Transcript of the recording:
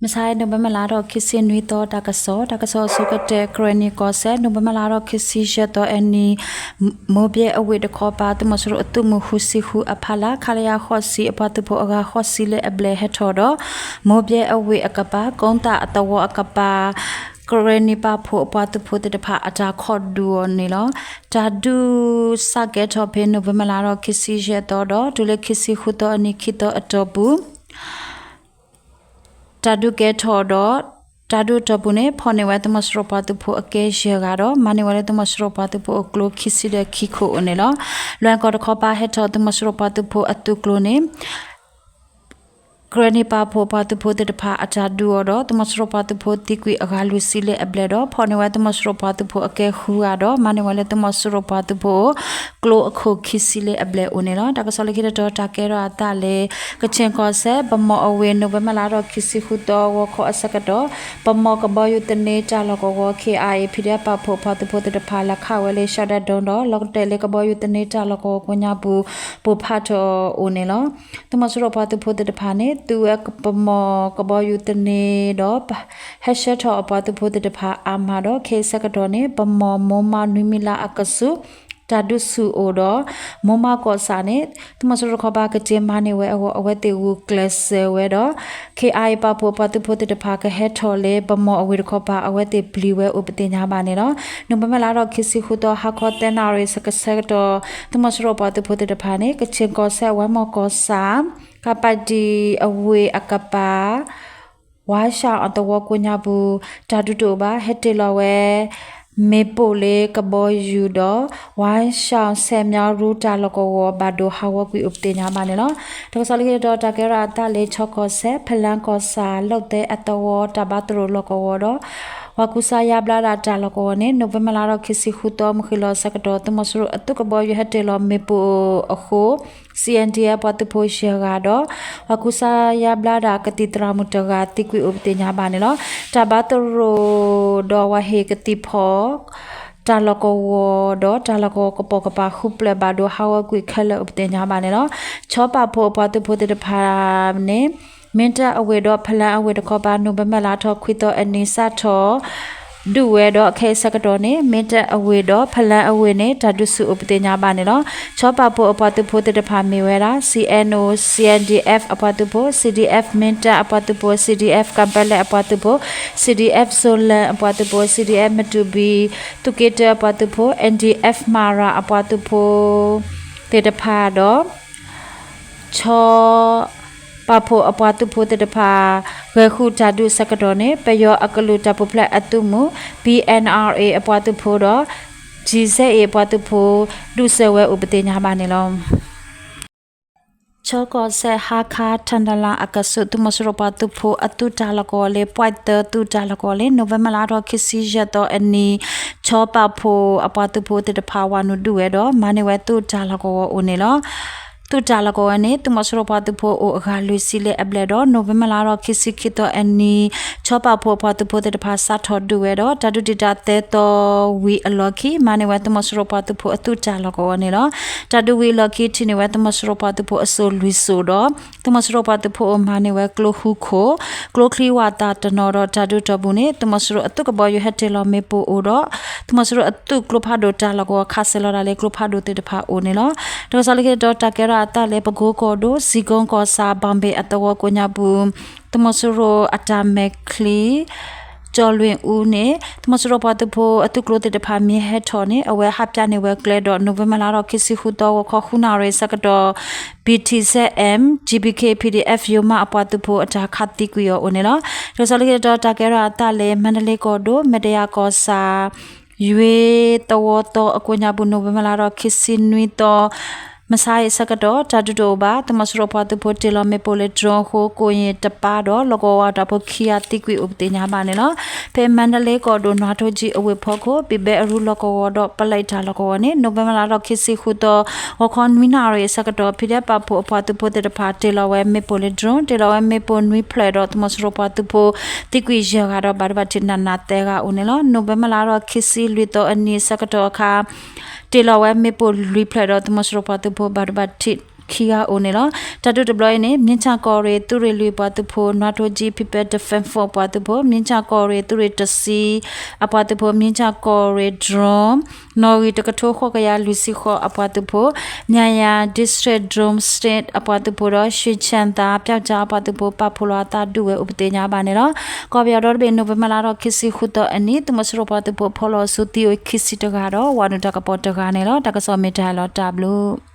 မဆါအံၤ နိၣ်ဝ့ဘၢၣ်လါထီၣ်ခံဆံနွံသီ တၢ်ကစီၣ်, တၢ်ကစီၣ်အဆိကတၢၢ် ကရ့ၣ်နံၣ်ကီၢ်စဲၣ် နိၣ်ဝ့ဘၢၣ်လါထီၣ်ခံဆံယဲၢ်သီအနံၤ မိၢ်ဘဲအဝ့ၢ်တခီပၤ သုးမီၤစိရိၤအသုးမုၢ်ဃုဆံဃုအဖီလာ် ခလရ ဃိးဆံအပှၤသုးဖိအဂၤဃိးဆံလၢအဘျဲၣ်ဟဲထီၣ်ဒီး မိၢ်ဘဲအဝ့ၢ်အကပၤ ကိသၣ်အသဝီအကပၤ ကရ့ၣ်နံၣ်ပာ်ဖှိၣ်အပှၤသုးဖိသ့ၣ်တဖၣ်အတၢ်ခိးဒုးအီၤန့ၣ်လီၤ. တၢ်ဒုးစးကဲထီၣ်ဖဲ နိၣ်ဝ့ဘၢၣ်လါထီၣ်ခံဆံယဲၢ်သီဒီး တုၤလၢခံဆံဃုသီအနံၤခံသီအတီၢ်ပူၤ တၢ်ဒုးကဲထီၣ်ဒီး တၢ်ဒုးအတီၢ်ပူၤန့ၣ် ဖီၣ်န့ၢ်ဝဲသုးမီၤစိရိၤပှၤသုးဖိအကဲယဲၢ်ဂၤဒီး မၤန့ၢ်ဝဲလၢသုးမီၤစိရိၤပှၤသုးဖိအကျိခံဆံဒီးခံခိၣ်အိၣ်န့ၣ်လီၤ. လွဲၢ်ကီၢ်တခီပၤ ဟဲထီၣ်သုးမီၤစိရိၤပှၤသုးဖိအသုးကျိၤန့ၣ် ကရ့ၣ်နံၣ်ပာ်ဖှိၣ်အပှၤသုးဖိသ့ၣ်တဖၣ်အတၢ်ဒုးအီၤဒီး သုးမီၤစိရိၤပှၤသုးဖိသံကွံာ်အဂၤလွံၢ်ဆံလၢအဘျဲၣ်ဒီး ဖီၣ်န့ၢ်ဝဲသုးမီၤစိရိၤပှၤသုးဖိအကဲဃုဂၤဒီး မၤန့ၢ်ဝဲလၢသုးမီၤစိရိၤပှၤသုးဖိအကျိအခိၣ်ခံဆံလၢအဘျဲၣ်အိၣ်န့ၣ်လီၤ. တၢ်ကစီၣ်လၢခံတတီၤ တၢ်ကဲထီၣ်အသးလၢ ကခၠ့ၣ်ကီၢ်စဲၣ် ပမီၢ်အဝ့ၢ် နိၣ်ဝ့ဘၢၣ်လါထီၣ်ခံဆံဃုသီ ဂီၤခီအဆၢကတီၢ် ပမီၢ်ကဘီယူၤသန့တၢ်လီၢ်ကဝီၤ ခ့ၣ်အါအ့ၣ် ဖံးဒဲးပာ်ဖှိၣ်အပှၤသုးဖိသ့ၣ်တဖၣ် လဲၤခးဝဲလၢ ရှီၣ်ဒၢဒိၣ်ဒီး လီၤကတၢၢ်လၢကဘီယူၤသန့တၢ်လီၢ်ကဝီၤကိးညါပူၤ ပိၢ်ဖးထီၣ်အိၣ်န့ၣ်လီၤ. သုးမီၤစိရိၤပှၤသုးဖိသ့ၣ်တဖၣ်န့ၣ် သုးဝဲပမီၢ်ကဘီယူၤသန့ဒီး ဟဲဆှၢထီၣ်အပှၤသုးဖိသ့ၣ်တဖၣ်အါမးဒီး ခဲအံၤဆၢကတီၢ်န့ၣ် ပမီၢ်မိၢ်မးနွံမံၤလါအကဆူး တၢ်ဒုးဆူၣ်အိၣ်ဒီး မိၢ်မးကီၢ်ဆၣ်န့ၣ် သုးမီၤစိရိၤတခီပၤကတ့မၤန့ၢ်ဝဲအဂီၢ် အဝဲသ့ၣ်ဂုာ်ကျဲးစၢးဝဲဒီး ခ့ၣ်အါအ့ၣ် ပာ်ဖှိၣ်အပှၤသုးဖိသ့ၣ်တဖၣ်ကဟဲထီၣ်လၢ ပမီၢ်အဝ့ၢ်တခီပၤ အဝဲသ့ၣ်ပျံၤဝဲအိၣ်ပသ့ၣ်ညါဘၣ်န့ၣ်လီၤ. နိၣ်ဝ့ဘၢၣ်လါထီၣ်ခံဆံဃုသီ ဟါခီသၢနၣ်ရံၣ်ဆၢကတီၢ် သုးမီၤစိရိၤပှၤသုးဖိသ့ၣ်တဖၣ်န့ၣ် ကခၠ့ၣ်ကီၢ်စဲၣ် ဝါမီၢ်ကီၢ်ဆၣ် ကပၤတံၣ်အဝ့ၢ်အကပၤ ဝါရှၣ်အသဝီကိးညါပူၤ တၢ်ဒုးတအိၣ်ဘၣ် ဟဲတ့ၢ်လီၤဝဲ မ့ၣ်ပိၢ်လၢကဘီယူၤဒီး ဝါရှၣ်ဆဲးမၠီရူတၢ်လီၢ်ကဝီၤ ဘၣ်ဒိဟးဂီၤကွံာ်အိၣ်ပသ့ၣ်ညါဘၣ်န့ၣ်လီၤ. တၢ်ကစီၣ်လၢခံတတီၤ တၢ်ကဲထီၣ်အသးလၢ ခၠ့ၣ်ကီၢ်စဲၣ် ဖလၣ်ကီၢ်ဆၣ် လိၣ်သဲအသဝီ တၢ်ဘါသရိာ်လီၢ်ကဝီၤဒီး ပှၤကူစါယါဘျါဒၣ်တၢ်လီၢ်ကဝီၤန့ၣ် နိၣ်ဝ့ဘၢၣ်လါထီၣ်ခံဆံဃုသီ မုၢ်ဃ့ၢ်လီၤဆၢကတီၢ် သုးမီၤစိရိၤအသုးကဘီယူၤဟဲတ့ၢ်လီၤမ့ၣ်ပိၢ်အဃိ CNDF ပှၤသုးဖိယဲၢ်ဂၤဒီး ပှၤကူစါယါဘျါဒၣ်ကသံၣ်သရၣ်မုၣ်တဂၤ သံကွံာ်အိၣ်ပသ့ၣ်ညါဘၣ်န့ၣ်လီၤ. တၢ်ဘါသရိာ်ဒီးဝၤဟ့ၣ်ကသံၣ်ဖီၣ် တၢ်လီၢ်ကဝီၤဒီး တၢ်လီၢ်ကဝီၤကပိာ်ကပၤဃုဖျၢၣ်ဘၣ်ဒိဟးဂီၤကွံာ်ခဲလၢာ်အိၣ်ပသ့ၣ်ညါဘၣ်န့ၣ်လီၤ. ခၠ့ၣ်ပာ်ဖှိၣ်အပှၤသုးဖိသ့ၣ်တဖၣ်န့ၣ် မ့ၢ်တၢ်အဝ့ၢ်ဒီးဖလၣ်အဝ့ၢ်တခီပၤ နိၣ်ဝ့ဘၢၣ်လါထီၣ်ခွံသီအနံၤ စးထီၣ်ဒုးဝဲဒီး ခဲအံၤဆၢကတီၢ်န့ၣ် မ့ၢ်တၢ်အဝ့ၢ်ဒီးဖလၣ်အဝ့ၢ်န့ၣ် တၢ်ဒုးဆူၣ်အိၣ်ပသ့ၣ်ညါဘၣ်န့ၣ်လီၤ. ခၠ့ၣ်ပာ်ဖှိၣ်အပှၤသုးဖိသ့ၣ်တဖၣ်မ့ၢ်ဝဲဒၣ် CNO CNDF အပှၤသုးဖိ, CDF မ့ၢ်တၢ်အပှၤသုးဖိ, CDF ကၣ်ပလဲၣ်အပှၤသုးဖိ, CDF စိလၢၣ်အပှၤသုးဖိ, CDF မတူၢ်ဘံၣ် သုးက့တၢအပှၤသုးဖိ, NDF မၤရၤအပှၤသုးဖိသ့ၣ်တဖၣ်ဒီး ခၠ့ၣ်ပာ်ဖှိၣ်အပှၤသုးဖိသ့ၣ်တဖၣ် ဂဲၤဃုာ်တၢ်ဒုးအဆၢကတီၢ်န့ၣ် ပယီၤအကလုာ်တၢ်ပူၤဖျဲးအသုးမုၢ် PNRA အပှၤသုးဖိဒီး ကၠံၣ်စဲအ့ၣ် အပှၤသုးဖိ ဒုးစဲးဝဲအိၣ်ပသ့ၣ်ညါဘၣ်န့ၣ်လီၤ. ခၠ့ၣ်ကီၢ်စဲၣ် ဟါခါ ထၣ်နလါအကဆူး သုးမီၤစိရိၤပှၤသုးဖိအသုးတၢ်လီၢ်ကဝီၤလၢ ပွဲၣ်သၢသုးတၢ်လီၢ်ကဝီၤလၢ နိၣ်ဝ့ဘၢၣ်လါထီၣ်ခံဆံယဲၢ်သီအနံၤ ခၠ့ၣ်ပာ်ဖှိၣ်အပှၤသုးဖိသ့ၣ်တဖၣ် ဝၤနုာ်ဒုးဝဲဒီး မၤန့ၢ်ဝဲသုးတၢ်လီၢ်ကဝီၤအိၣ်န့ၣ်လီၤ. သုးတၢ်လီၢ်ကဝီၤန့ၣ် သုးမီၤစိရိၤပှၤသုးဖိအိၣ်အဂၤလွံၢ်ဆံလၢအဘျဲၣ်ဒီး နိၣ်ဝ့ဘၢၣ်လါထီၣ်ခံဆံခံသီအနံၤ ခၠ့ၣ်ပာ်ဖှိၣ်အပှၤသုးဖိသ့ၣ်တဖၣ် စးထီၣ်ဒုးဝဲဒီး တၢ်ဒုးတံာ်တာ်သၢသီဝံၤအလီၢ်ခံ မၤန့ၢ်ဝဲသုးမီၤစိရိၤပှၤသုးဖိအသုးတၢ်လီၢ်ကဝီၤန့ၣ်လီၤ. တၢ်ဒုးဝံၤအလီၢ်ခံ ထံၣ်န့ၢ်ဝဲသုးမီၤစိရိၤပှၤသုးဖိအစိၤလွံၢ်စိၤဒီး သုးမီၤစိရိၤပှၤသုးဖိအိၣ်မၤန့ၢ်ဝဲကျိဃုခိၣ်, ကျိချံဝၣ်သၣ်တနီၤဒီး တၢ်ဒုးတီၢ်ပူၤန့ၣ် သုးမီၤစိရိၤအသုးကဘီယူၤဟဲတ့ၢ်လီၤမ့ၣ်ပိၢ်အိၣ်ဒီး သုးမီၤစိရိၤအသုးကျိဖးဒိၣ်တၢ်လီၢ်ကဝီၤ ခးစဲးလီၤဒၣ်လၢကျိဖးဒိၣ်သ့ၣ်တဖၣ်အိၣ်န့ၣ်လီၤ. တၢ်ကစီၣ်လၢခံတတီၤ တၢ်ကဲထီၣ်အသးလၢ ပကိကီၢ်ဒိၣ် စံကိကီၢ်ဆၣ် ဘၣ်ဘ့ၣ်အသဝီကိးညါပူၤ သုးမီၤစိရိၤအတၢ်မဲာ်ချံ ကၠီလွ့ၣ်အူန့ၣ် သုးမီၤစိရိၤပှၤသုးဖိအသုးကျိသ့ၣ်တဖၣ်မ့ၢ်ဟဲထီၣ်န့ၣ် အဝဲဟးပၠးန့ၢ်ဝဲကျဲဒီး နိၣ်ဝ့ဘၢၣ်လါထီၣ်ခံဆံဃုသီ ဂီၤခီဃုနၣ်ရံၣ်ဆၢကတီၢ် BTZM GBK PDF ယိၤမးအပှၤသုးဖိအတၢ်ခးသံကွံာ်အီၤအိၣ်န့ၣ်လီၤ. တၢ်ကစီၣ်လၢခံတတီၤ တၢ်ကဲထီၣ်အသးလၢ မါဒလ့ကီၢ်ဒိၣ် မဲၣ်တယၤကီၢ်ဆၣ် ယွ့သဝီသီအကိးညါပူၤ နိၣ်ဝ့ဘၢၣ်လါထီၣ်ခံဆံနွံသီ မဆါအံၤဆၢကတီၢ် တၢ်ဒုးတအိၣ်ဘၣ် သုးမီၤစိရိၤပှၤသုးဖိတ့ၢ်လီၤမ့ၣ်ပိၢ်လၢ drone အဃိ ကိၣ်ယ့ၣ်တပၤဒီး လီၢ်ကဝီၤတၢ်ဖိခံဂၤသံကွံာ်အိၣ်ပသ့ၣ်ညါဘၣ်န့ၣ်လီၤ. ဖဲမါဒလ့ကီၢ်ဒိၣ် နွာ်ထိကၠံအဝ့ၢ်ဖီခိၣ် ဘံၣ်ဘဲအရူလီၢ်ကဝီၤဒီး ပလံးတၢ်လီၢ်ကဝီၤန့ၣ် နိၣ်ဝ့ဘၢၣ်လါထီၣ်ခံဆံဃုသီ ဂီၤခီနွံနၣ်ရံၣ်အဆၢကတီၢ် ဖံးဒဲးပာ်ဖှိၣ်အပှၤသုးဖိသ့ၣ်တဖၣ် တ့ၢ်လီၤဝဲမ့ၣ်ပိၢ်လၢ drone တ့ၢ်လီၤဝဲမ့ၣ်ပိၢ်နွံဖျၢၣ်ဒီး သုးမီၤစိရိၤပှၤသုးဖိ သံကွံာ်ယဲၢ်ဂၤဒီး ဘၣ်ဒိဘၣ်ထံးနးနးသၢဂၤအိၣ်န့ၣ်လီၤ. နိၣ်ဝ့ဘၢၣ်လါထီၣ်ခံဆံလွံၢ်သီအနံၤအဆၢကတီၢ်အခါ တ့ၢ်လီၤဝဲမ့ၣ်ပိၢ်လွံၢ်ဖျၢၣ်ဒီး သုးမီၤစိရိၤပှၤသုးဖိ ဘၣ်ဒိဘၣ်ထံး ခံဂၤအိၣ်န့ၣ်လီၤ. တၢ်ဒုးတဘျီအံၤန့ၣ် မြင်းခြံကီၢ်ရ့ၣ်သုးရ့ၣ်လွံၢ်အပှၤသုးဖိ နွားထိုးကြီး People Defense Force အပှၤသုးဖိ မြင်းခြံကီၢ်ရ့ၣ်သုးရ့ၣ်တဆံ အပှၤသုးဖိ မြင်းခြံကီၢ်ရ့ၣ် drone နီၣ်ဂံၢ်တကထိဃိးကယၤလွံၢ်ဆံဃိးအပှၤသုးဖိ မြယၤ District Drone State အပှၤသုးဖိဒီး ရွှေချမ်းသာ ပျောက်ကျား အပှၤသုးဖိ ပာ်ဖှိၣ်လီၤအသးဒုးဝဲအိၣ်ပသ့ၣ်ညါဘၣ်န့ၣ်လီၤ. ကီၢ်ပယီၤဒီတဘ့ၣ် နိၣ်ဝ့ဘၢၣ်လါထီၣ်ခံဆံဃုသီအနံၤ သုးမီၤစိရိၤပှၤသုးဖိဖီၣ်လီၤဆူသံအိၣ်ခံဆံတဂၤဒီး ဝၤနုာ်တၢ်ကပီၤတဂၤန့ၣ်လီၤ. တၢ်ကစီၣ်မ့ၢ်တၢ်ဟဲလီၤတၢ်ဘျုး